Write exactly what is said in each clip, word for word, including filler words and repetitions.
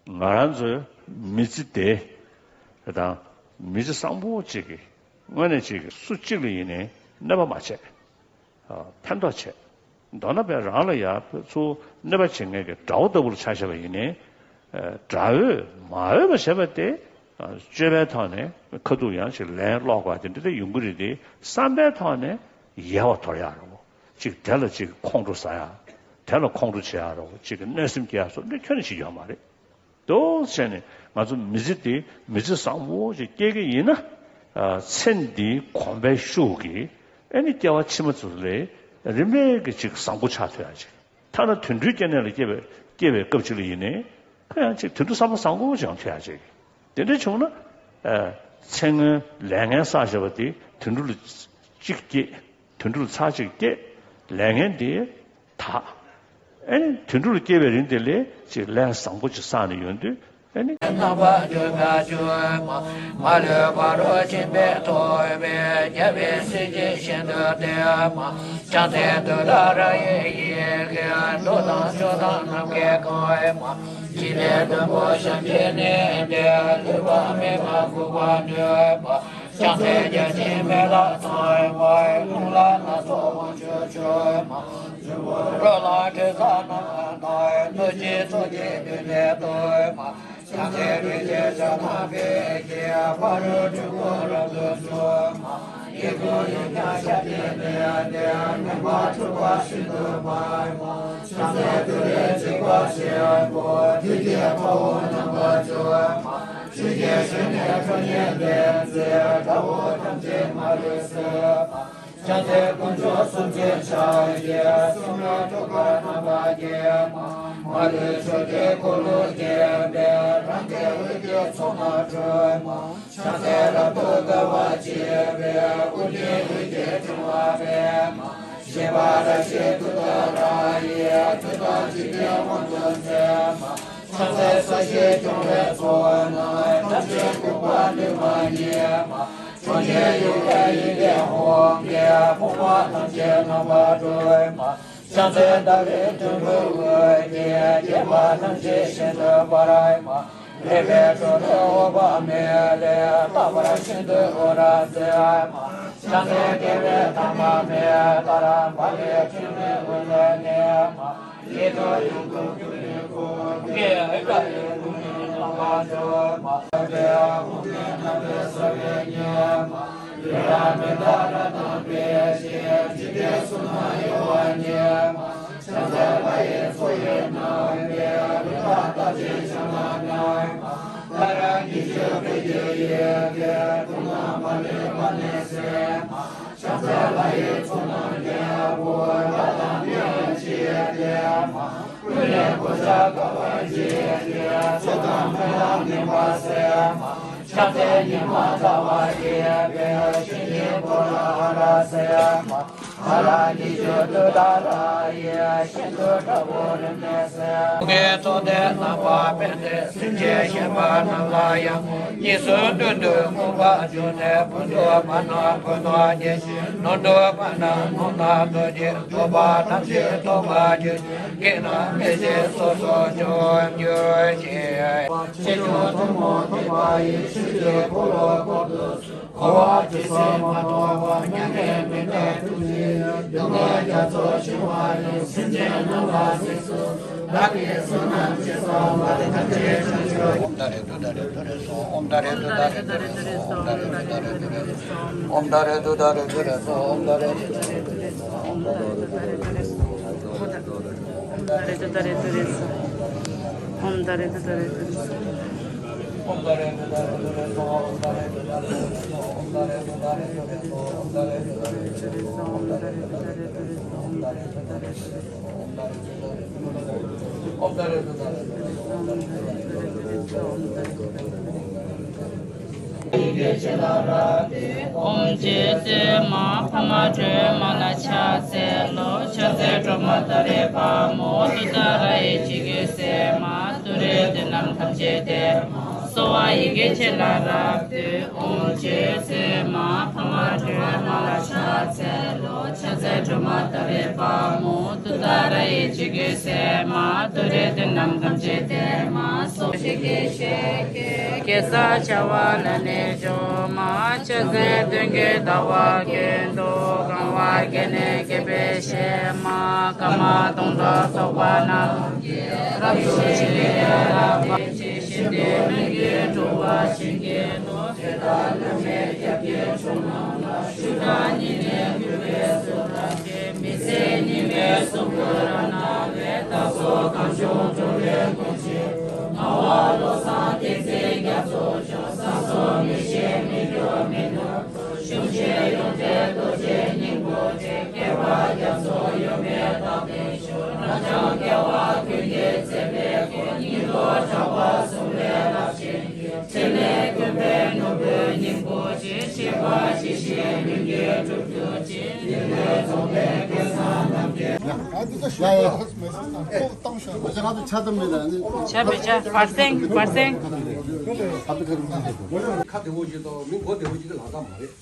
ང་རང་ཚོའི་མི་ཚེ་དེ་དང་མི་ཚེ་བཟང་པོ་ཅིག་གི་དངོས་གནས་ཅིག་གི་སུ་གཅིག་ལ་ཡིན་ནའི་གནོད་པ་མ་བྱས། ཨ། ཕན་ཐོགས་བྱས། མདོར་ན་བས་རང་ལ་ཡ་ཚུར་གནོད་པ་བྱེད་མཁན་གྱི་དགྲ་བོ་ལྟ་བུ་ལ་ཆ་བཞག་པ་ཡིན་ནའི། ཨ། དགྲ་བོས་མ་འོས་པ་བྱས་པ་དེ། ཨ། སྤྱོད་པའི་ཐོག་ནས་ཁ་ཐུག་ཡང་ཅིག་ལན་སློག་པ་དེ་འདྲ་དེ་ཡོང་གི་རེད་དེ། བསམ་པའི་ཐོག་ནས་ཡལ་བ་དོར་ཡག་རེད་བོ། ཅིག་དེ་ལ་ཅིག་ཁོང་ཁྲོ་ཟ་ཡག་དེ་ལ་ཁོང་ཁྲོ་བྱེད་ཡག་རེད་བོ། ཅིག་གི་གནོད་སེམས་སྐྱེ་ཡག་སོགས་འདི་ཁྱོན་ནས་བྱེད་ཡོད་མ་རེད། དེ་བྱས་ནས་ང་ཚོ་མི་ཚེ་འདི་མི་ཚེ་བཟང་པོ་ཞིག་སྐྱེལ་གྱི་ཡིན་ན། ཨ། ཚེ་འདིའི་གོམས་པའི་ཤུགས་ཀྱིས་ཨེ་ནི་སྐྱེ་བ་ཕྱི་མ་ཚོ་ལས་རིམ་པས་ཀྱི་ཅིག་བཟང་པོ་ཆགས་ཐུབ་ཡག་ཅིག་ཐ་ན་དུད་འགྲོའི་སྐྱེ་གནས་ལ་སྐྱེ་བའི་སྐྱེ་བའི་སྐབས་ཅིག་ལ་ཡིན་ནའི་ཁོ་ཡང་ཅིག་དུད་འགྲོ་བསམ་པ་བཟང་པོ་ཅིག་ཡོང་ཐུབ་ཡག་ཅིག་དེ་འདྲ་བྱུང་ན། ཨ། ཚེ་སྔོན་ལས་ངན་བསགས་བཞག་པ་དེ་དུད་འགྲོ་ལ་གཅིག་སྐྱེས། དུད་འགྲོ་ལ་ཚར་གཅིག་སྐྱེས། ལས་ངན་དེ་དག་ཨེ་ནི་དུད་འགྲོ་ལ་སྐྱེ་བའི་རིང་དེ་ལས་ཅིག་ལས་བཟང་པོ་ཅིག་བསགས་ནས་ཡོང་དུས་ཨེ་ནི། རྣམ་པ་འདུས་པ་བཅུ་མ། མ་ལུས་ཕ་རོལ་ཕྱིན་པའི་ཐོབ་པའི། རྒྱལ་བའི་སྲས་ཀྱིས་ཤིན་ཏུ་བསྟེན་མ། བྱང་སེམས་ཏུ་ཏཱ་ར་ཡི་ཡི་གེ། འགྲོ་དང་ཕྱོགས་དང་ནམ་མཁའི་ཁམས་མ། འཇིག་རྟེན་བདུན་པོ་ཞབས་ཀྱིས་མནན་ཏེ། ལུས་པ་མེད་པར་འགུགས་པར་ནུས་པ། བྱང་སེམས་རྒྱ་ཆེན་མེ་ལྷ་ཚངས་པ། རླུང་ལྷ་སྣ་ཚོགས་དབང་ཕྱུག་མཆོད་མ། རོ་ལངས་དྲི་ཟ་རྣམས་དང་། གནོད་སྦྱིན་ཚོགས་ཀྱིས་མདུན་ནས་བསྟོད་མ། བྱང་སེམས་ཐུགས་རྗེ་ཕྱག་ན་འབེབས་ཀྱིས། ཕ་རོལ་འཁྲུལ་འཁོར་རབ་ཏུ་འཇོམས་མ། སྐྱེ་དགུའི་ཡུལ་ཀྱང་ཞབས་ཀྱིས་མནན་ཏེ། མུན་པ་འཁྲུགས་པ་ཤིན་ཏུ་སྨྲ་མ། བྱང་སེམས་ཏུ་རེ་འཇིགས་པ་ཆེན་པོ། ཐུགས་ཀྱི་དཔའ་བོ་རྣམ་པ་བཅུ་མ། ཆོས་ཀྱི་ཞལ་ནས་ཁྲོ་གཉེར་ལྡན་མཛད། དགྲ་བོ་ཐམས་ཅད་མ་ལུས་གསོད་པ། བྱང་སེམས་དཀོན་མཆོག་གསུམ་མཚོན་ཕྱག་རྒྱའི། གསུང་རབ་འཁྲུལ་པ་རྣམ་པར་འགེམས་མ། མ་ལུས་ཕྱོགས་ཀྱི་འཁོར་ལོས་བརྒྱན་པའི། རང་གི་འོད་ཀྱི་ཚོགས་རྣམས་འཁྲུགས་མ། བྱང་སེམས་རབ་ཏུ་དགའ་བར་བྱེད་པའི། ཨོ་རྒྱན་འོད་ཀྱི་ཕྲེང་བ་འབེབས་མ། ཞི་བ་ར་ཤི་ཏུཏྟཱ་ར་ཡིས། མཐུ་དང་བཅས་པའི་དབང་དུ་མཛད་མ། བྱང་སེམས་སོ་སྐྱེས་སྐྱོང་བའི་ཚོགས་རྣམས། ཐམས་ཅད་འགུགས་པར་ནུས་པ་ཉིད་མ། ཁྲོ་གཉེར་གཡོ་བའི་ཡི་གེ་ཧཱུྃ་གིས། ཕོངས་པ་ཐམས་ཅད་རྣམ་པར་སྒྲོལ་མ། བྱང་སེམས་ཟླ་བའི་དོན་ཀུན་འོད་ཀྱིས། བསྐལ་པ་ཐམས་ཅད་ཤིན་ཏུ་འབར་མ། ལེགས་པའི་སྒྲོ་འདོགས་འོད་དཔག་མེད་ལས། རྟག་པར་ཤིན་ཏུ་འོད་རབ་མཛད་མ། བྱང་སེམས་བསྐལ་པའི་མཐའ་མ་མེད་པར། འབར་བའི་ཕྲེང་བའི་འོད་ལས་མནན་མ། ཡིད་དུ་ཡོངས་སུ་གྱུར་པའི་སྐུ། བསྐལ་པའི་ཡུལ་ཀུན་ནས་རྣམ་པར་སྤྱོད་མ། ལྷག་པའི་དབང་པོའི་རྣམ་པར་གསལ་བའི་ཉི་མ། ཡུལ་ལ་མི་འདའ་རབ་དང་འབྲེལ་ཞིང་། འཇིག་རྟེན་གསུམ་ན་གཡོ་བ་ཉིད་མ། བྱང་སེམས་ལྷ་ཡི་ཚོགས་ཀྱིས་བསྣམས་པའི། ལུས་དང་རྟག་བཅས་ཕྱག་ན་བསྣམས་མ། ཏཱ་ར་གི་ཏྱ་བོད་ཀྱི་ཡི་གེ། དུག་རྣམས་མ་ལུས་པ་ནས་སེལ་མ། བྱང་སེམས་ལྷ་ཡི་ཚོགས་རྣམས་ཀྱི་དབང་པོ། ལྷ་དང་མིའི་ལྕེ་ལྡན་མ། ཀུན་ལས་གོ་ཆ་དགའ་བ་བརྗིད་ཀྱིས། ཚོགས་དང་སྨོན་ལམ་ངན་པ་སེལ་མ། བྱང་སེམས་ཉི་མ་ཟླ་བ་ཡིས་པའི། གཤིན་རྗེའི་སྒོ་ལ་ཨ་ར་སེལ་མ། ཨ་ར་གྱི་རྒྱུད་དུ་ཏཱ་ར་ཡིས། ཤིན་ཏུ་དྲག་པོ་རིམས་ནད་སེལ། ཀུན་གྱི་ཚོགས་ཏེ་རྣམ་པར་སྤངས་ཏེ། སེམས་ཅན་གཞན་པ་རྣམས་ལ་ཡང་། གཉིས་སུ་མཐུན་དུ་མངོན་པར་བསྒྲུབས་ནས། ཕུང་དུ་བ་ན་ཕུང་དང་བརྒྱན་ཅིང་། ནོར་དུ་བ་ན་ནོར་རྣམས་བསྡུས་ཏེ། ཐོབ་པ་ཐམས་ཅད་ཐོབ་པར་འགྱུར་ཏེ། བགེགས་རྣམས་མེད་ཅིང་སོ་སོར་འཇོམས་འགྱུར་ཞེས། ཆེ་ཆུང་ཐུན་མོང་ཐེག་པ་ཡི། ཆོས་ཀྱི་འཁོར་ལོ་བསྐོར་དུ་གསོལ། འཁོར་བ་འདི་ཚེ་མ་ཐོགས་པ། མྱ་ངན་མི་འདའ་ཐུགས་རྗེས། སྡུག་བསྔལ་རྒྱ་མཚོ་ཆེ་བ་ཡི། སེམས་ཅན་རྣམས་ལ་གཟིགས་སུ། བདག་གིས་བསོད་ནམས་ཅི་བསགས་པ། དེ་ཐམས་ཅད་བྱང་ཆུབ། ཨོཾ་ཏཱ་རེ་ཏུཏྟཱ་རེ་ཏུ་རེ་སྭཱ་ཧཱ། ཨོཾ་ཏཱ་རེ་ཏུཏྟཱ་རེ་ཏུ་རེ་སྭཱ་ཧཱ། ཨོཾ་ཏཱ་རེ་ཏུཏྟཱ་རེ་ཏུ་རེ་སྭཱ་ཧཱ། ཨོཾ་ཏཱ་རེ་ཏུཏྟཱ་རེ་ཏུ་རེ་སྭཱ་ཧཱ། ཨོཾ་ཏཱ་རེ་ཏུཏྟཱ་རེ་ཏུ་རེ་སྭཱ་ཧཱ། ཨོཾ་ཏཱ་རེ་ཏུཏྟཱ་རེ་ཏུ་རེ་སྭཱ་ཧཱ། ཨོཾ་ཏཱ་རེ་ཏུཏྟཱ་རེ་ཏུ་རེ་སྭཱ་ཧཱ། ཨོཾ་རྗེ་བཙུན་མ་འཕགས་མ་སྒྲོལ་མ་ལ་ཕྱག་འཚལ་ལོ། ཕྱག་འཚལ་སྒྲོལ་མ་ཏཱ་རེ་དཔའ་མོ། ཏུཏྟཱ་ར་ཡི་བྱིན་གྱིས་བརླབས་མ། ཏུ་རེའི་མདུན་རྣམས་ཐམས་ཅད་བརྟན་མ། གསོལ་བ་ཡི་གེ་བྱིན་རླབས་རབ་ཏུ། ཨོཾ་རྗེ་བཙུན་མ་འཕགས་མ་སྒྲོལ་མ་ལ་ཕྱག་འཚལ་ལོ། ཕྱག་འཚལ་སྒྲོལ་མ་ཏཱ་རེ་དཔའ་མོ། ཏུཏྟཱ་ར་ཡི་བྱིན་གྱིས་བརླབས་མ། ཏུ་རེའི་མདུན་རྣམས་ཐམས་ཅད་བརྟན་མ། གསོལ་ ཞིག་གི་ཞལ་གྱིས། གེ་སར་བྱ་བ་ལ་ནི་བཅོས་མ། ཕྱག་འཚལ་མདུན་གྱི་ཟླ་བ་ཀུན་ཏུ། གང་བ་བརྒྱ་ནི་བསྐྱེད་པའི་གཞས་མ། ཀ་མ་དུང་སྒྲ་སོགས་པ་རྣམས་ཀྱིས། རབ་ཏུ་ཞིང་ལ་བབས་པ་ཇི་བཞིན་དུ། མི་མགོས་འགྲོ་བ་བྱིན་གྱིས་རློབས། ཞུ་དག་བླ་མའི་སྐྱབས་ཀྱི་མཆོག་རྣམས་ལ། ཞུ་དག་སྙིང་ནས་གུས་པས་གསོལ་བ་འདེབས། མི་ཟད་ཉི་མའི་གཟུགས་སྐུ་རབ་སྣང་བའི། བདག་སོགས་གངས་ལྗོངས་འགྲོ་བའི་མགོན་ཆེན་པོ། ངག་དབང་བློ་བཟང་བསྟན་འཛིན་རྒྱ་མཚོ་མཆོག །བསམ་སོགས་མི་ཤེས་མི་སྐྱོ་མི་ནོར་བུ། གཞུང་ཆེན་ཡོངས་འབྲེལ་རྡོ་རྗེ་སྙིང་པོ་ཆེ། སྐྱེ་བ་རྒྱ་མཚོ་ཡོལ་མེད་རྟག་ཏུ་བཞུགས། རབ་འབྱམས་རྒྱལ་བ་ཀུན་གྱི་བརྩེ་བའི་མགོན། སྙིང་པོ་གྲགས་པ་གསུང་བའི་རབ་བྱེད་ཀྱི། ཕྲིན་ལས་ཀུན་ཕན་ནོར་བུའི་སྙིང་པོ་ཆེ། ཤེས་པ་ཇི་བཞིན་ལྷུན་གྱིས་གྲུབ་གྱུར་ཅིག །འདི་ལས་རྫོགས་པའི་སྐལ་བཟང་རྣམས་ཀྱི། ཡ་ཡ། ཁོག་བཏང་ཤག །མི་ཆ་ཁ་ཐུག་ཆ་ཙམ་མེད་ལ་ནི། ཆ་མི་ཆ། བར་སེང་བར་སེང་། ཁ་བདེ་བོ་ཞིག་དང་མི་མགོ་བདེ་བོ་ཞིག་གི་ལག་ཐབས་མ་རེད།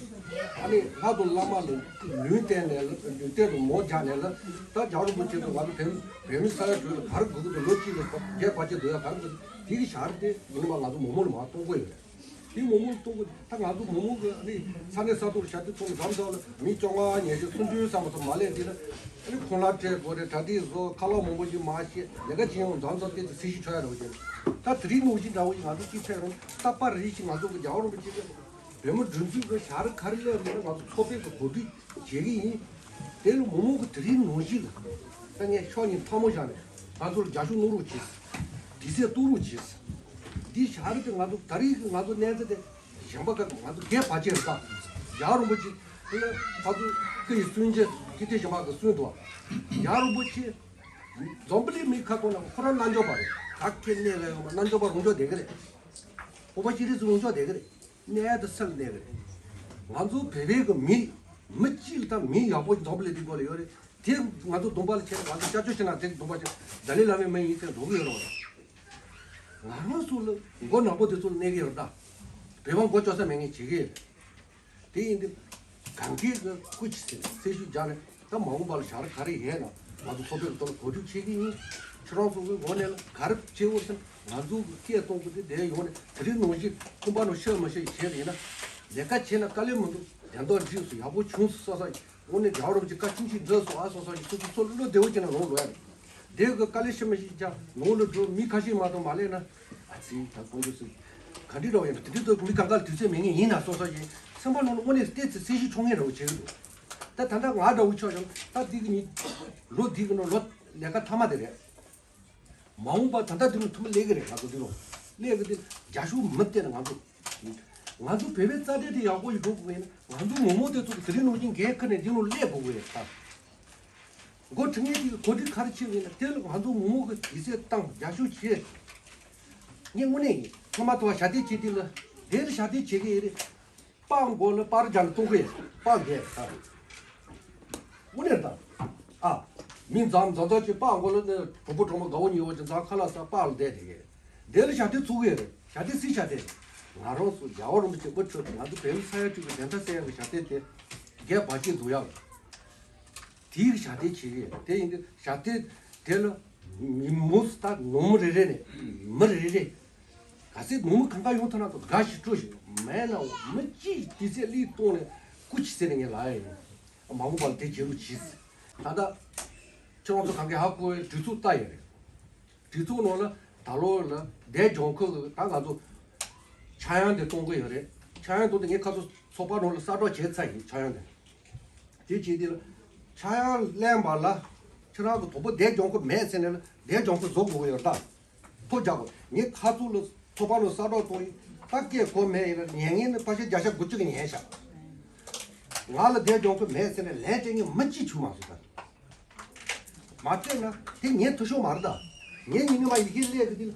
ཨ་ནི་ལྷ་དང་བླ་མ་ལ་ལུས་བསྟན་ནས་ལ་ལུས་བསྟན་དུ་མོ་རྒྱག་ནས་ལ་ད་རྒྱལ་བ་རིན་པོ་ཆེ་ཚོ་ང་ཚོ་བོད་བོད་མི་ས་ཡ་དྲུག་ལ་ག་རེ་དགོས་ཀྱི་འདུག །ལོ་གཅིག་ལ་བརྒྱད་བར་ཆད་འདུག་ཡ་ག་རེ་དགོས་འདུག །དེ་གི་ཞག་རེ་དེ་ཡིན་ནི་མ་ང་ཚོ་མོག་མོག་ལ་མ་གཏོང་དགོས་ཡོད་རེད། དེ་མོག་མོག་ལ་གཏོང་དགོས་ད་ང་ཚོ་མོག་མོག་གི་ཨ་ནི་ས་གནས་ས་ཐོག་ལ་ཞག་དེ་ཚོང་འཛོམས་ཚོགས་ལ་མི་བཅོ་ལྔ་ཉི་ཤུ་སུམ་ཅུ་ཙམ་མ་གཏོགས་མ་སླེབས་དེ་ལ་ཨ་ནི་ཁོང་ལ་སྤྲད་དགོས་རེད། གྲ་སྒྲིག་བཟོ་ཁ་ལག་མང་པོ་ཞིག་མ་བཤད་ལས་ཀ་བྱེད་ཡོང་འཛོམས་ཚོགས་དེ་ཚོ་སེ་ཤི་ཆོག་ཡ་རེད་བ་ཅན་ད་དེ་རིང་ནང་བཞིན་འདྲ་བོ་ཞིག་ང་ཚོ་གཅིག་ཕེབས་རུང་ད་པར་རེ་ཞིག་ང་ཚོ་གི་རྒྱལ་བ་རིན་པོ་ཆེ་གི་བོད་མི་སྒྲིག་འཛུགས་ཀྱི་ཞག་རེ་ག་རེ་སླེབས་མེད་ན་ང་ཚོ་ཚོགས་པའི་གི་གོ་སྒྲིག་བྱེད་ཀྱི་ཡིན། དེ་ལ་མོག་མོག་གི་དེ་རིང་ནང་བཞིན་ལ་ད་ངས་ཕྱོགས་གཉིས་ཕ་མོ་བཞག་ནས་ང་ཚོར་རྒྱབ་སྐྱོར་གནང་རོགས་གྱིས། དུས་ཚོད་གཏོང་རོགས་གྱིས། འདི་ཞག་རེ་དེ་ང་ཚོ་ད་རེས་ཀྱི་ང་ཚོ་གནས་ཚུལ་དེ་གཞན་པ་ག་ང་ཚོ་སྒེར་བར་ཆད་རེད་ད། རྒྱལ་བ་རིན་པོ་ཆེ་དེ་ལ་ང་ཚོ་སྐུ་ཡི་བཙུན་མཇལ་སྐུ་ཚེ་ཞིང་པ་གི་བཙུན་དུ་བ། རྒྱལ་བ་རིན་པོ་ཆེ་འཛམ་བུ་གླིང་མི་ཁ་སྐོང་ལ་ཁོ་རང་རྣལ་འབྱོར་པ་རེད། ད་ཁྱེད་གནས་ལ་ཡོང་བ་རྣལ་འབྱོར་པ་རང་འཇོག་བསྡད་ཀྱི་རེད། སྤོབས་པ་ཤེས་རིག་ཚོ་རང་འཇོག་བསྡད་ཀྱི་རེད། གནས་དེ་སེལ་གནས་ཀྱི་རེད། ང་ཚོ་བོད་པའི་གི་མི་མི་གཅིག་ལ་ད་མི་ཡག་པོ་འཛམ་བུ་གླིང་འདི་སྐོར་ལ་ཡོད་རེད། དེ་ང་ཚོ་སྡོམ་པ་ལ་བྱས་ནས་ང་ཚོ་སྐྱབས་བཅོལ་བྱས་ན་དེ་སྡོམ་པ་བྱས་ཏཱ་ལའི་བླ་མའི་མི་ཡིན་ཟེར་འགྲོ་གི་ཡོད་རེད་བ། ང་རང་ཚོ་ལ་མགོ་ནག་པོ་དེ་ཚོ་ལ་གནས་ཀྱི་ཡོད་རེད་ད། བོད་པ་མགོ་ལྕོག་ས་མེད་མཁན་བྱེད་ཀྱི་ཡོད་རེད། དེ་ཡིན་དུས་གང་གའི་གི་སྐུ་མཁྱེན་ཟེར་གསལ་ཞུ་རྒྱག་ནས་ད་མ་འོངས་པ་ལ་ཞག་རེ་ག་རེ་ཡོད་ན་ང་ཚོ་ཚོགས་པའི་ཐོག་ལ་གོ་སྒྲིག་བྱེད་ཀྱི་ཡིན། ཁྱེད་རང་ཚོ་གི་ངོས་ནས་ལ་ག་རེ་བྱེད་འོ་ཟེར་ང་ཚོ་གི་སྐད་གཏོང་གི་དེ་དེ་ཡོང་ནས་དེ་རིང་ནང་བཞིན་ཁང་པ་ནང་ཤི་མི་ཤི་བྱས་ཡིན་ན་ལས་ཀ་བྱས་ན་དཀའ་ལས་མི་འདུག་དན་ཐོག་འགྲིག་སོང་ཡག་པོ་བྱུང་སོང་ས་ས་ཡིན། དངོས་གནས་རྒྱལ་བ་རིན་པོ་ཆེ་བཀའ་ཆུང་ཆུང་འདྲ་སོང་ཨ་སོང་སོང་ཡིན་སོ་སོ་སོ་བློ་བདེ་བོ་བྱས་ན་ལོང་ལོང་ཡ་རེད། དེ་གི་དཀའ་ལས་ཤི་མི་ཤི་ཀྱང་ནོར་ལ་འགྲོ་མི་ཁ་ཤས་མ་གཏོགས་མ་སླེབས་ན་ཨ་ཙི་ད་དཀོན་མཆོག་སུ་ག་འདྲི་འདྲ་བ་ཡིན་ན་དེ་འདྲི་ཚོ་མི་གང་ག་ལ་དུས་ཚོད་མེད་ངེས་ཡིན་ན་སོང་སོང་ཡིན་སེམས་པ་ནང་ལ་དངོས་གནས་བལྟས་ཚེ་སེམས་ཤུགས་ཆུང་ངེས་འདྲ་བོ་བྱེད་གི་འདུག་ད་ད་ལྟ་ང་འདྲ་བོ་ཆོག་ཀྱང་ད་འདི་གི་ཉིན་ལོ་འདི་གི་ནང་ལོ་ལས་ཀ་མཐའ་མ་དེ་རེད། མ་འོངས་པ་ད་ལྟ་འདི་ནང་ཐུམ་ལས་གི་རེད། ང་ཚོ་འདི་ནང་ལས་གི་འདི་རྒྱ་ཤུག་མི་བལྟས་ན་ང་ཚོ་ང་ཚོ་བོད་པའི་རྩ་དོན་དེ་ཡག་པོ་ཞིག་འགྲོ་དགོས་ཡིན་ན་ང་ཚོ་ངོ་མ་དེ་ཚོ་དེ་རིང་ནང་བཞིན་འགན་ཁུར་ནས་འདི་ནང་སླེབས་དགོས་གི་རེད་ད། འགོ་ཁྲིད་མཁན་དེ་གི་གོ་སྒྲིག་ག་རེ་བྱེད་ཀྱི་ཡིན་ན་དེ་ལ་ང་ཚོ་ངོ་མ་གི་དུས་ཚོད་བཏང་རྒྱབ་སྐྱོར་བྱེད། ངས་དངོས་གནས་ཡིན་ཐོག་མ་ཐོག་ཞབས་འདེགས་བྱེད་དུས་ལ་དེ་ལ་ཞབས་འདེགས་བྱེད་ཀྱི་ཡིན་རེད། པཱ་མགོ་ལ་པར་རྒྱག་ནས་གཏོང་གི་ཡིན་པཱ་རྒྱལ་ད། དངོས་གནས་ད། ཨ། མི་འཛམ་འཛམ་འཛམ་གྱི་པཱ་མགོ་ལ་ནི་གྲོགས་པོ་གྲོགས་མོ་དགའ་བོ་ཉེ་བོ་ཅིག་འཛམ་ཁ་ལག་ས་པཱ་ལ་བསྡད་དེ་གི་དེ་ལ་ཞབས་འདེགས་ཚུགས་ཀྱི་ཡིན་རེད། ཞབས་འདེགས་སྲིད་ཞབས་འདེགས། ང་རང་ཚོ་རྒྱལ་བ་རིན་པོ་ཆེ་དབུ་ཁྲིད་ང་ཚོ་བོད་མི་ས་ཡ་གཅིག་གི་བདེན་མཐའ་གསལ་ཡག་གི་ཞབས་འདེགས་དེ་རྒྱལ་བ་ཅིག་འཛུགས་ཡག་ལ། དེའི་ཞབས་འདེགས་བྱེད་ཀྱི་ཡོད། དེ་ཡིན་དུས་ཞབས་འདེགས་དེ་ལ་མི་མོ་སི་ད་ནང་མི་རེ་རེ་ནས་མི་རེ་རེ་ག་ཚད་ནང་མི་གང་ག་ཡོང་ཐུབ་ན་ཚོ་དགའ་ཞིག་སྤྲོ་ཞིག་མེད་ན་མི་གཅིག་དུས་ཚོད་སླེབས་གཏོང་ནས་སྐུ་མཁྱེན་ཟེར་ནས་ངས་ལབ་ཡ་ཡིན། མ་འོངས་པ་ལ་དེ་བྱེད་རོགས་གྱིས། ད་ལྟ་ཁྱེད་རང་ཚོ་གང་ག་ཧ་གོ་བའི་གྲོས་ཚོགས་ལྟ་ཡ་རེད། གྲོས་ཚོགས་ནང་ལ་ད་ལོ་ལ་འདས་ལྗོངས་ཁུལ་གྱི་ད་ང་ཚོ་ཆག་ཡང་དེ་གཏོང་གི་ཡོད་རེད། ཆག་ཡང་གཏོང་དུས་ངས་ཁ་སང་ཚོགས་པ་ནང་ལ་གསལ་བསྒྲགས་བྱས་ཚར་ཡིན། ཆག་ཡང་དེ་དེ་བྱས་དུས་ལ་ཆག་ཡང་ལེན་པ་ལ་ཁྱེད་རང་གི་དོ་པོ་འདས་ལྗོངས་ཁུལ་མེད་ཟེར་ནས་ལ་འདས་ལྗོངས་ཁུལ་བཟོ་དགོས་ཀྱི་ཡོད་ད། ཐོ་རྒྱག་དགོས། ངས་ཁ་ཚུགས་ལ་ཚོགས་པ་ནང་གསལ་བསྒྲགས་གཏོང་ཡིན། ད་སྐད་གོ་མེད་ཡིན་ན་ཉན་ངེས་ནི་ཕ་ཤེ་བརྒྱ་ཆ་དགུ་བཅུ་གི་ཉན་ཤག་ང་ལ་འདས་ལྗོངས་ཁུལ་མེད་ཟེར་ནས་ལན་སྤྲད་མཁན་མི་གཅིག་བྱུང་མ་སོང་ད། མ་སྤྲད་ན་དེ་ངའི་འཐུས་ཤོར་མ་རེད་ད། ངས་ཉིན་ནས་མ་ཡི་གེ་ཀླད་ཀྱི་དེ་ལ་འགྲེལ་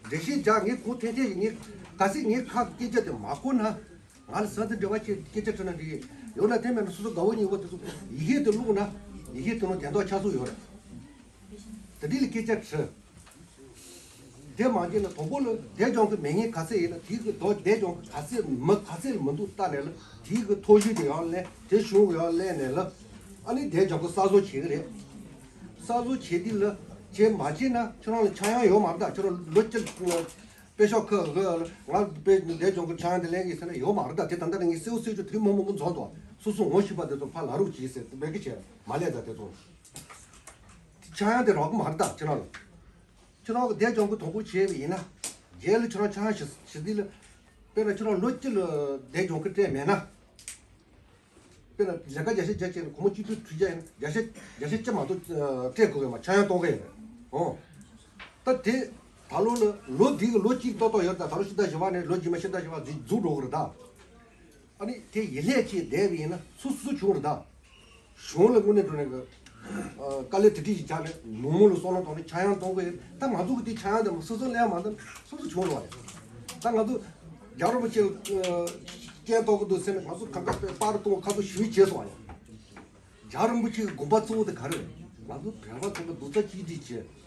བཤད་རྒྱག་ངས་གོ་ཐལ་ཐལ་ཡིན། ངས་ག་ཚད་ངའི་ཁ་སྐད་ཆ་དེ་མ་གོ་ན་ང་ལ་ས་འདི་འབྲེལ་བ་ཆེ་སྐད་ཆ་དྲིས་ན་འགྲིག་གི་ཡོད་ན་དེ་མེད་ན་སོ་སོ་དགའ་བོ་ཉེ་བོ་དེ་ཚོ་ཡི་གེ་དེ་བླུགས་ན་ཡི་གེ་དེ་ནང་དོན་དག་ཆགས་སྲོལ་ཡོད་རེད། དེ་འདྲ་ལ་སྐད་ཆ་དྲིས། དེ་མ་བྱས་ན་དང་པོ་ལ་འདས་ལྗོངས་ཀྱི་མེད་མཁན་ག་ཚད་ཡིན་ན་དེའི་གི་རྡོ་འདས་ལྗོངས་ཀྱི་ག་ཚད་མི་ག་ཚད་ལ་མི་འདུག་ལྟ་ནས་ལ་དེའི་གི་ཐོ་གཞུང་དེ་ཡང་ལེན་དེ་གཞུང་གི་ཡང་ལེན་ནས་ལ་ཨ་ནི་འདས་ལྗོངས་ཀྱི་གསར་བཟོ་བྱེད་གི་རེད། གསར་བཟོ་བྱེད་དུས་ལ་བྱེད་མ་བྱེད་ན་ཁྱོད་རང་ལ་ཆག་ཡང་ཡོད་མ་རེད་ད། ཁྱོད་རང་ལོ་བཅུ་ དཔེ་ཤོག་ཁ་གི་ང་དཔེ་འདས་ལྗོངས་ཀྱི་ཆག་ཡང་དེ་ལེན་གི་ཟེར་ན་ཡོད་མ་རེད། ད་དེ་ད་ལྟ་ནས་ངས་གསལ་བོ་གསལ་ཆོ་དེ་མང་མང་པོ་འཛོམས་འདུག་སོ་སོ་ངོ་ཤེས་པ་དེ་ཚོ་ཕར་ལ་རུག་གྱིས་ཟེར་དེ་བས་ཀི་བྱས་མ་ལས་ད་དེ་ཚོ་ཆག་ཡང་དེ་རག་གི་མ་རེད། ད་ཁྱེད་རང་ལ་ཁྱེད་རང་གི་འདས་ལྗོངས་ཀྱི་དང་པོ་བྱས་པ་ཡིན་ན་རྗེས་ལ་ཁྱེད་རང་ཆག་ཡང་ཞི་ཞི་དེ་ལ་དཔེར་ན་ཁྱེད་རང་ལོ་གཅིག་ལ་འདས་ལྗོངས་ཀྱི་སྤྲད་མེད་ན། དཔེར་ན་ལས་ཀ་བརྒྱ་ཆ་བརྒྱ་བྱས་ན་སྒོར་མོ་གཅིག་བཅུ་དྲུག་བརྒྱ་ཡིན་ན་བརྒྱ་ཆ་བརྒྱ་ཆ་གཅིག་མ་གཏོགས་སྤྲད་དགོས་ཡོད་མ་ཆག་ཡང་གཏོང་གི་ཡོད་རེད། ཨོ། ད་དེ་ད་ལོ་ལ་ལོ་འདི་གི་ལོ་གཅིག་ཏོག་ཏོག་ཡོད་རེད། ད་ད་ལོ་ཕྱི་ཟླ་བཞི་པ་ནས་ལོ་རྗེས་མ་ཕྱི་ཟླ་བཞི་པ་འཛུགས་འགྲོ་གི་རེད་ད། ཨ་ནི་དེ་ཡིན་ལས་ཀྱིས་བསྡད་པ་ཡིན་ན་སུ་སུ་བྱུང་རེད་ད། གཞུང་ལ་དངོས་གནས་དྲང་གནས་ཀྱི་དཀའ་ལས་དེ་འདྲ་ཞིག་བརྒྱབ་ནས་མི་མང་ལ་བསམ་བློ་གཏོང་ནས་ཆག་ཡང་གཏོང་གི་ཡོད། ད་ང་ཚོ་གི་དེ་ཆག་ཡང་དེ་མ་སོ་སོ་ལེན་མ་འདུག་སོ་སོ་བྱུང་རེད་བ། ད་ང་ཚོ་རྒྱལ་བ་རིན་པོ་ཆེ་ལ་སྐད་གཏོང་གི་འདུག་ཟེར་ནས་ང་ཚོ་གང་ག་པར་གཏོང་ཁ་ཐུག་ཞུས་བྱས་སོང་བ་ཡང་། རྒྱལ་བ་རིན་པོ་ཆེ་གི་དགོངས་པ་གཙོ་བོ་དེ་ག་རེ་རེད། ང་ཚོ་བོད་པ་ཚོ་གི་རྡོག་རྩ་གཅིག་སྒྲིལ་བྱས།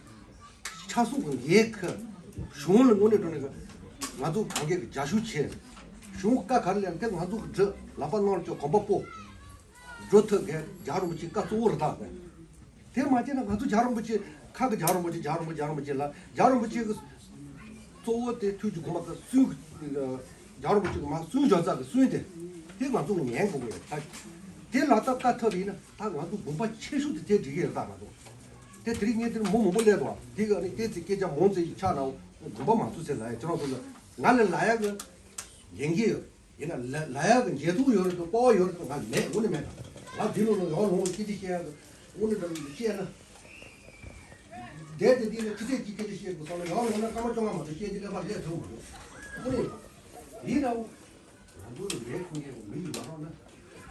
ཆབ་སྲིད་ཀྱི་འགན་འཁུར། གཞུང་ལ་དངོས་གནས་དྲང་གནས་ཀྱི་ང་ཚོ་གང་གས་ཀྱི་རྒྱབ་སྐྱོར་བྱས། གཞུང་བཀའ་ག་རེ་ལེན་དེ་ང་ཚོ་གི་སྒྲུབ། ལག་པ་ནང་ལ་བཅུག་གོམ་པ་སྤོ། འགྲོ་ཐུབ་མཁན་རྒྱལ་བ་རིན་པོ་ཆེའི་བཀའ་གཙོ་བོ་རེད་ད། དེ་མ་བྱས་ན་ང་ཚོ་རྒྱལ་བ་རིན་པོ་ཆེ་ཁ་གི་རྒྱལ་བ་རིན་པོ་ཆེ་རྒྱལ་བ་རིན་པོ་ཆེ་རྒྱལ་བ་རིན་པོ་ཆེ་ལ་རྒྱལ་བ་རིན་པོ་ཆེ་གི་གཙོ་བོ་དེ་ཐུགས་ཀྱི་དགོངས་པ་དང་སུན། རྒྱལ་བ་རིན་པོ་ཆེ་གི་མ་སུན་འཇོག་ས་གི་སུན་དེ་དེ་ང་ཚོ་གི་ཉན་དགོས་ཀྱི་རེད་ད། དེ་ལ་ད་བཀའ་ཐོབ་ཡིན་ན་ད་ང་ཚོ་དགོངས་པ་ཆེ་ཤོས་དེ་དེ་འགྲིག་གི་རེད་ད་ང་ཚོ། དེ་དེ་རིང་ངས་དེར་མོ་མང་པོ་སླེབས་འདུག་དེ་ག་ནི་བལྟས་ཚེ་སྐད་ཆ་མང་ཙེ་ཡི་ཆགས་ན་དགོངས་པ་མ་ཚོམས་ཟེར་ལ་ཡ་ཁྱེད་རང་ཚོ་ལ་ང་ལ་ལ་ཡ་གི་ལས་འགན་ཡོད། ཡིན་ན་ལ་ལ་ཡག་གི་འཇལ་ཐུག་ཡོད་རེད་འདུག་སྤོབས་པ་ཡོད་རེད་འདུག་ང་མེད་དངོས་གནས་མེད། ང་འདི་ལོ་ལ་ཡང་ལོང་སྐྱིད་དེ་བཤད་ཡག་གི་དངོས་གནས་དྲང་གནས་བཤད་ན། བསྡད་དེ་འདི་ལ་ཁྲི་ཚད་ཀྱི་སྐད་ཆ་བཤད་དགོས་སོང་ན་ཡང་ལོང་ན་སྐར་མ་བཅོ་ལྔ་མ་གཏོགས་བཤད་དེ་ཀ་པར་སླེབས་ཐུབ་མ་རེད། དངོས་གནས་ཡིན་ན། ང་ཚོ་ལ་ལས་ཁུངས་ཀྱི་མི་ཡོད་མ་རེད་ན།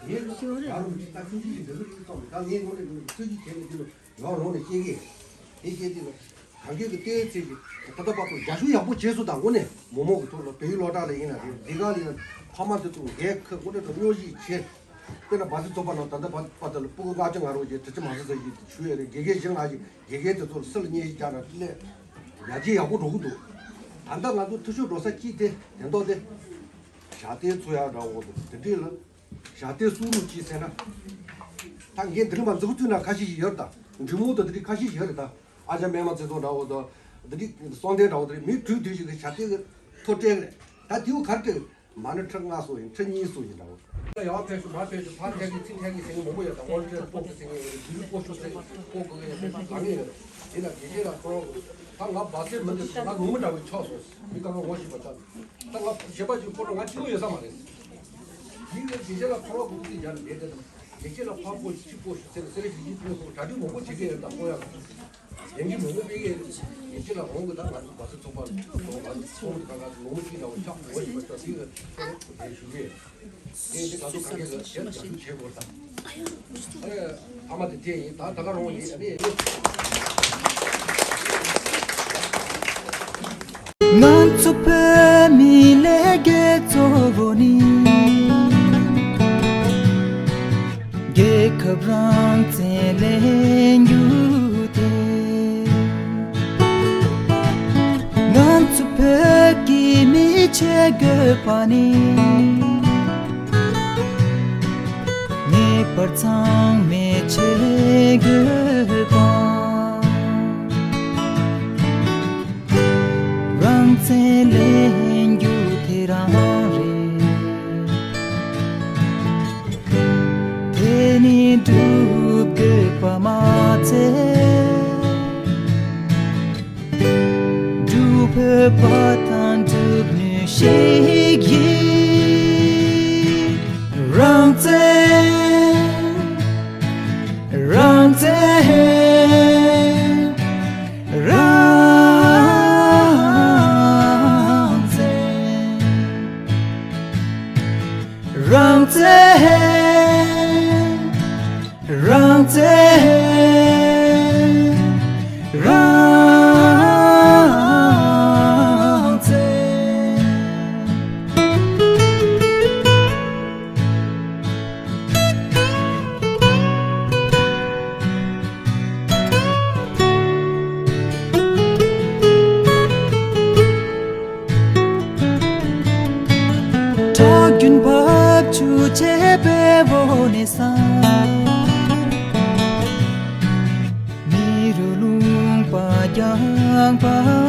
ངས་ལ་ཡང་ལོང་ཅིག་ད་ཁྱུང་ཅིག་ཅིག་འདི་ལོ་ཡིན་ཙང་ད་ངས་དངོས་གནས་དྲང་གནས་ཚོད་ཀྱི་བྱས་ནས་འདི་ལོ། ཡང་ལོང་ནས་སྐྱེ་གི། དེ་སྐྱེ་དུས་ལ། གང་གས་ཀྱི་ལྟའི་ཚེ་གི། ད་ལྟ་བར་དུ་རྒྱ་ཤུག་ཡག་པོ་བྱས་སོང་ད་དངོས་གནས་མོག་མོག་གི་ཐོག་ལ་བལ་ཡུལ་སློབ་གྲྭ་ལ་ཡིན་ན་རེད་འདི་ག་ལ་ཡིན་ན་ཕ་མ་དེ་ཚོ་འགན་ཁུར་དངོས་གནས་དྲང་སྨྱོ་ཞིག་བྱས། དཔེར་ན་སྦ་སི་ཚོགས་པ་ནང་ད་ལྟ་བར་བར་དུ་ལ་སྤུ་གུ་ལྔ་བཅུ་ང་རོ་བྱས་དྲི་ཆུ་མ་ཟི་ཟ་ཞིག་ཞུ་ཡས་རེད་དགེ་རྒན་བཞི་ལྔ་ཞིག་དགེ་རྒན་དེ་ཚོ་ལ་སི་ལ་བརྙས་ཤིག་རྒྱག་ན་སླེབས། ཡར་རྒྱས་ཡག་པོ་འགྲོ་གི་འདུག་ད་ལྟ་ང་ཚོ་འཐུས་ཤོར་འགྲོ་ས་གཅིག་དེ་དེ་མདོག་དེ། ཞག་སྟེང་ཚུགས་ཡག་འདྲ་བོ་འདུག་དེ་འདྲས་ལ། ཞག་སྟེང་སུ་རུ་ཅི་ཟེར་ན། ད་ངས་འདི་རིང་མ་འཛུགས་དུས་ན་ཁ་ཤས་ཤིག་ཡོད་རེད་ད། འབྲི་མོ་དང་འདི་རིགས་ཁ་ཤས་ཤིག་ཡོད་རེད་ད། ཨ་ཅག་སྨན་མ་བརྩེ་དུང་འདྲ་བོ་དང་། འདི་རིགས་གསང་བདེ་འདྲ་བོ་དེ་རིགས་མི་དུས་དུས་ཤིག་གི་ཞག་སྟེང་གི་ཐོ་སྤྲད་གི་རེད། ད་དེའུ་གར་སྤྲད་གི་མ་ཎི་ཁྲི་ལྔ་སོ་ཡིན་ཁྲི་གཉིས་སོ་ཡིན་འདྲ་བོ། ཡང་ཕེབས་ཤིག་མ་ཕེབས་ཤིག་ཕར་ཐད་ཀྱི་ཚིག་ཐད་ཀྱི་ཟེར་མཁན་མང་པོ་ཡོད་ད། དབང་ཁྲིད་སྤོ་གི་ཟེར་མཁན་རྒྱུ་རུ་སྤོ་ཤོག་ཟེར་སྤོ་གི་ཡོད་ད་གང་ཡོད་ཡིན་ན་དགེ་རྒན་ལ་ཁོ་རང་ད་ང་སྦ་སེ་མི་འདུག་ང་ནུ་མོ་འདྲ་བོ་ཆགས་སོང་། མི་སྐབས་ལ་ངོ་ཤེས་པ་ད། ད་ང་གཞན་པ་ཅིག་ཁོ་རང་ང་གཅིག་པོ་ཡོད་ས་མ་རེད། ཡིན་ནའི་དགེ་རྒན་ལ་ཁོ་རང་གི་དབུ་ཁྲིད་སྦྱར་ནས་བསྡད་དེ་དང་། དགེ་རྒན་ལ་ཕར་སྤོ་ཅིག་སྤོ་ཞིག་ཟེར་ནས་སེ་ར་བྱེས་ཀྱིས་ཕུལ་སོང་གྲ་སྒྲིག་མང་པོ་བྱེད་ཀྱི་ཡོད་ད་ཁོ་ཡང་། ལས་འགུལ་མང་པོ་སྤེལ་གྱི་ཡོད། དགེ་རྒན་ལ་འོང་གི་ད་ང་ཚོ་སྦ་སེ་ཚོགས་པ་ལ་ང་ཚོ་ཚོགས་མི་གང་ག་ཚོ་ལོ་ངོ་གཅིག་འདྲ་བོ་ཆགས་འོང་ཞིག་པ་ད་དེ་གི་ཞུ་གི་ཡོད། དེ་ཡིན་དུས་ང་ཚོ་གང་ག་ལ་ཞབས་ཞུ་བྱེད་དགོས་ད། ཨ་མ་དེ་དེ་ཡིན་ད་ད་ག་རང་ཡིན་ཨ་ནི། ང་ཚོ་བོད་མིའི་ལས་འགུལ་གཙོ་བོ་ནི། རྒྱལ་ཁབ་རང་བཙན་ལེན་རྒྱུ་དེ། ང་ཚོ་བོད་ཀྱི་མི་བྱེད་དགོས་པ་ནི། ངེས་པར་ཚང་མས་བྱེད་དགོས་པ། རང་བཙན་ལེན་རྒྱུ་དེ་རང་རེད། དེ་ནི་སྒྲུབ་དགོས་པ་མ་ཚད། སྒྲུབ་ཕོད་པ་དང་སྒྲུབ་ནུས་ཤིག་ཡིན། རང་བཙན། རང་བཙན། རང་བཙན། རང་བཙན། རང་བཙན། རང་བཙན། ཁྲག་རྒྱུན་འབབ་ཆུ་བྱེད་པའི་འོ་ནས་ས། མི་རུ་ལུང་པ་རྒྱང་པ།